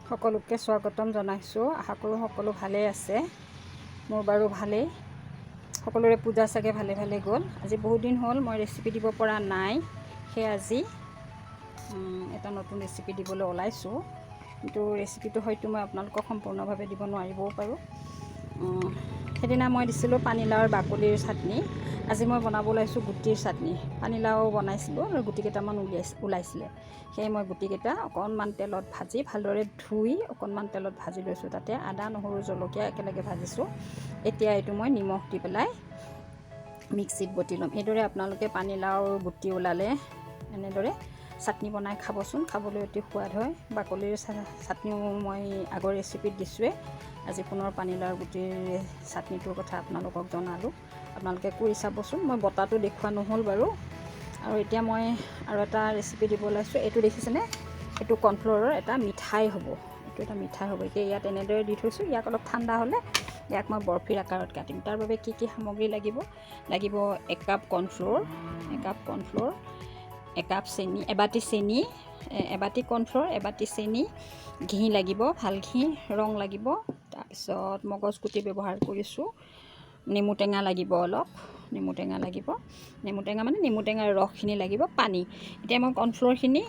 সকলোকে স্বাগতম জনাইছোঁ। আশা কৰোঁ সকলো ভালেই আছে। মোৰ বাৰু ভালেই। সকলোৰে পূজা চাগে ভালে ভালে গ'ল। আজি বহুত দিন হ'ল, মই ৰেচিপি দিব পৰা নাই। সেয়ে আজি এটা নতুন ৰেচিপি দিবলৈ ওলাইছোঁ। কিন্তু ৰেচিপিটো হয়তো মই আপোনালোকক সম্পূৰ্ণভাৱে দিব নোৱাৰিবও পাৰোঁ। সেইদিনা মই দিছিলোঁ পানীলাওৰ বাকলিৰ চাটনি। আজি মই বনাব ওলাইছোঁ গুটিৰ চাটনি। পানীলাও বনাইছিলোঁ আৰু গুটি কেইটামান ওলাইছিলে। সেয়ে মই গুটিকেইটা অকণমান তেলত ভাজি, ভালদৰে ধুই অকণমান তেলত ভাজি লৈছোঁ। তাতে আদা, নহৰু, জলকীয়া একেলগে ভাজিছোঁ। এতিয়া এইটো মই নিমখ দি পেলাই মিক্সিত বটি ল'ম। এইদৰে আপোনালোকে পানীলাওৰ গুটি ওলালে এনেদৰে চাটনি বনাই খাবচোন, খাবলৈ অতি সোৱাদ হয়। বাকলিৰ চাটনিও মই আগৰ ৰেচিপিত দিছোঁৱেই। আজি পুনৰ পানীলাওৰ গুটিৰ চাটনিটোৰ কথা আপোনালোকক জনালোঁ। আপোনালোকে কৰি চাবচোন। মই বটাটো দেখুওৱা নহ'ল বাৰু। আৰু এতিয়া মই আৰু এটা ৰেচিপি দিব ওলাইছোঁ। এইটো দেখিছেনে? এইটো কৰ্ণফ্ল'ৰৰ এটা মিঠাই হ'ব। এইটো এটা মিঠাই হ'ব। এতিয়া ইয়াত এনেদৰে দি থৈছোঁ। ইয়াক অলপ ঠাণ্ডা হ'লে ইয়াক মই বৰফিৰ আকাৰত কাটিম। তাৰ বাবে কি কি সামগ্ৰী লাগিব? লাগিব একাপ কৰ্ণফ্ল'ৰ, একাপ কৰ্ণফ্ল'ৰ, একাপ চেনি, এবাটি চেনি, এবাটি কৰ্ণফ্ল'ৰ, এবাটি চেনি, ঘি লাগিব, ভাল ঘি, ৰং লাগিব। তাৰপিছত মগজ গুটি ব্যৱহাৰ কৰিছোঁ। নেমু টেঙা লাগিব অলপ, নেমু টেঙা লাগিব। নেমু টেঙা মানে নেমু টেঙাৰ ৰসখিনি লাগিব, পানী। এতিয়া মই কৰ্ণফ্ল'ৰখিনি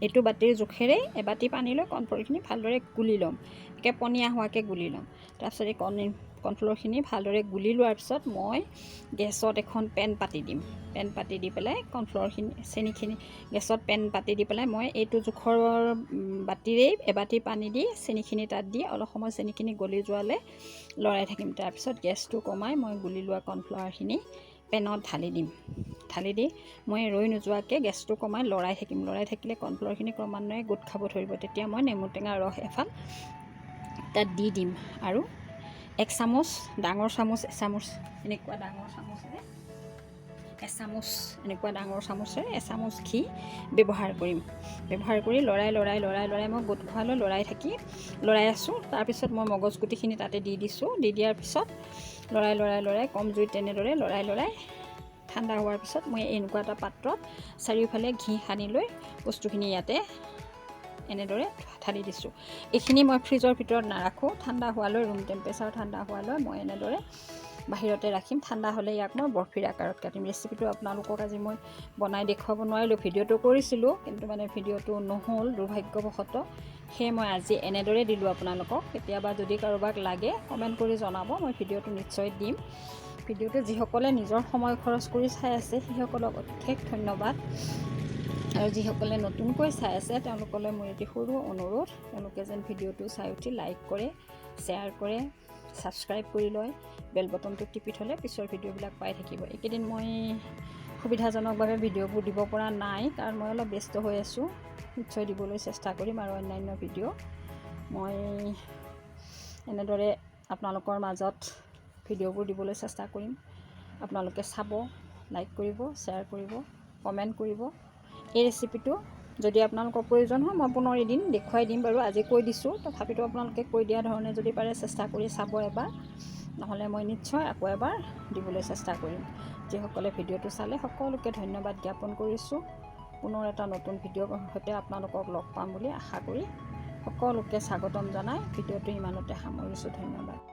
এইটো বাতিৰ জোখেৰে এবাটি পানী লৈ কৰ্ণফ্ল'ৰখিনি ভালদৰে গুলি ল'ম। একে পনীয়া হোৱাকৈ গুলি ল'ম। তাৰপিছত এই কৰ্ণফ্ল'ৰখিনি ভালদৰে গুলি লোৱাৰ পিছত মই গেছত এখন পেন পাতি দিম। পেন পাতি দি পেলাই কৰ্ণফ্ল'ৰখিনি, চেনিখিনি, গেছত পেন পাতি দি পেলাই মই এইটো জোখৰ বাতিৰেই এবাটি পানী দি চেনিখিনি তাত দি অলপ সময় চেনিখিনি গলি যোৱালৈ লৰাই থাকিম। তাৰপিছত গেছটো কমাই মই গুলি লোৱা কৰ্ণফ্লাৱাৰখিনি পেনত ঢালি দিম। ঢালি দি মই ৰৈ নোযোৱাকৈ গেছটো কমাই লৰাই থাকিম। লৰাই থাকিলে কৰ্ণফ্ল'ৰখিনি ক্ৰমান্বয়ে গোট খাব ধৰিব। তেতিয়া মই নেমু টেঙাৰ ৰস এফাল তাত দি দিম আৰু এক চামুচ, ডাঙৰ চামুচ এচামুচ, এনেকুৱা ডাঙৰ চামুচেৰে এচামুচ, এনেকুৱা ডাঙৰ চামুচেৰে এচামুচ ঘি ব্যৱহাৰ কৰিম। ব্যৱহাৰ কৰি লৰাই লৰাই লৰাই লৰাই মই গোট খোৱালৈ লৰাই আছোঁ। তাৰপিছত মই মগজ গুটিখিনি তাতে দি দিছোঁ। দি দিয়াৰ পিছত লৰাই লৰাই লৰাই কম জুইত তেনেদৰে লৰাই লৰাই ঠাণ্ডা হোৱাৰ পিছত মই এনেকুৱা এটা পাত্ৰত চাৰিওফালে ঘি সানি লৈ বস্তুখিনি ইয়াতে এনেদৰে ঢালি দিছোঁ। এইখিনি মই ফ্ৰিজৰ ভিতৰত নাৰাখোঁ। ঠাণ্ডা হোৱালৈ, ৰুম টেম্পাৰেচাৰ ঠাণ্ডা হোৱালৈ মই এনেদৰে বাহিৰতে ৰাখিম। ঠাণ্ডা হ'লে ইয়াক মই বৰফিৰ আকাৰত কাটিম। ৰেচিপিটো আপোনালোকক আজি মই বনাই দেখুৱাব নোৱাৰিলোঁ। ভিডিঅ'টো কৰিছিলোঁ, কিন্তু মানে ভিডিঅ'টো নহ'ল দুৰ্ভাগ্যবশতঃ। সেয়ে মই আজি এনেদৰে দিলোঁ আপোনালোকক। কেতিয়াবা যদি কাৰোবাক লাগে, কমেণ্ট কৰি জনাব, মই ভিডিঅ'টো নিশ্চয় দিম। ভিডিঅ'টো যিসকলে নিজৰ সময় খৰচ কৰি চাই আছে, সেইসকলক অশেষ ধন্যবাদ। আৰু যিসকলে নতুনকৈ চাই আছে, তেওঁলোকলৈ মোৰ এটি সৰু অনুৰোধ, তেওঁলোকে যেন ভিডিঅ'টো চাই উঠি লাইক কৰে, শ্বেয়াৰ কৰে, ছাবস্ক্ৰাইব কৰি লয়। বেল বটনটো টিপি থ'লে পিছৰ ভিডিঅ'বিলাক পাই থাকিব। এইকেইদিন মই সুবিধাজনকভাৱে ভিডিঅ'বোৰ দিব পৰা নাই, কাৰণ মই অলপ ব্যস্ত হৈ আছোঁ। নিশ্চয় দিবলৈ চেষ্টা কৰিম আৰু অন্যান্য ভিডিঅ'। মই এনেদৰে আপোনালোকৰ মাজত ভিডিঅ'বোৰ দিবলৈ চেষ্টা কৰিম। আপোনালোকে চাব, লাইক কৰিব, শ্বেয়াৰ কৰিব, কমেণ্ট কৰিব। এই ৰেচিপিটো যদি আপোনালোকৰ প্ৰয়োজন হয়, মই পুনৰ এদিন দেখুৱাই দিম বাৰু। আজি কৈ দিছোঁ, তথাপিতো আপোনালোকে কৈ দিয়া ধৰণে যদি পাৰে চেষ্টা কৰি চাব এবাৰ। নহ'লে মই নিশ্চয় আকৌ এবাৰ দিবলৈ চেষ্টা কৰিম। যিসকলে ভিডিঅ'টো চালে, সকলোকে ধন্যবাদ জ্ঞাপন কৰিছোঁ। পুনৰ এটা নতুন ভিডিঅ'ৰ সৈতে আপোনালোকক লগ পাম বুলি আশা কৰি সকলোকে স্বাগতম জনাই ভিডিঅ'টো ইমানতে সামৰিছোঁ। ধন্যবাদ।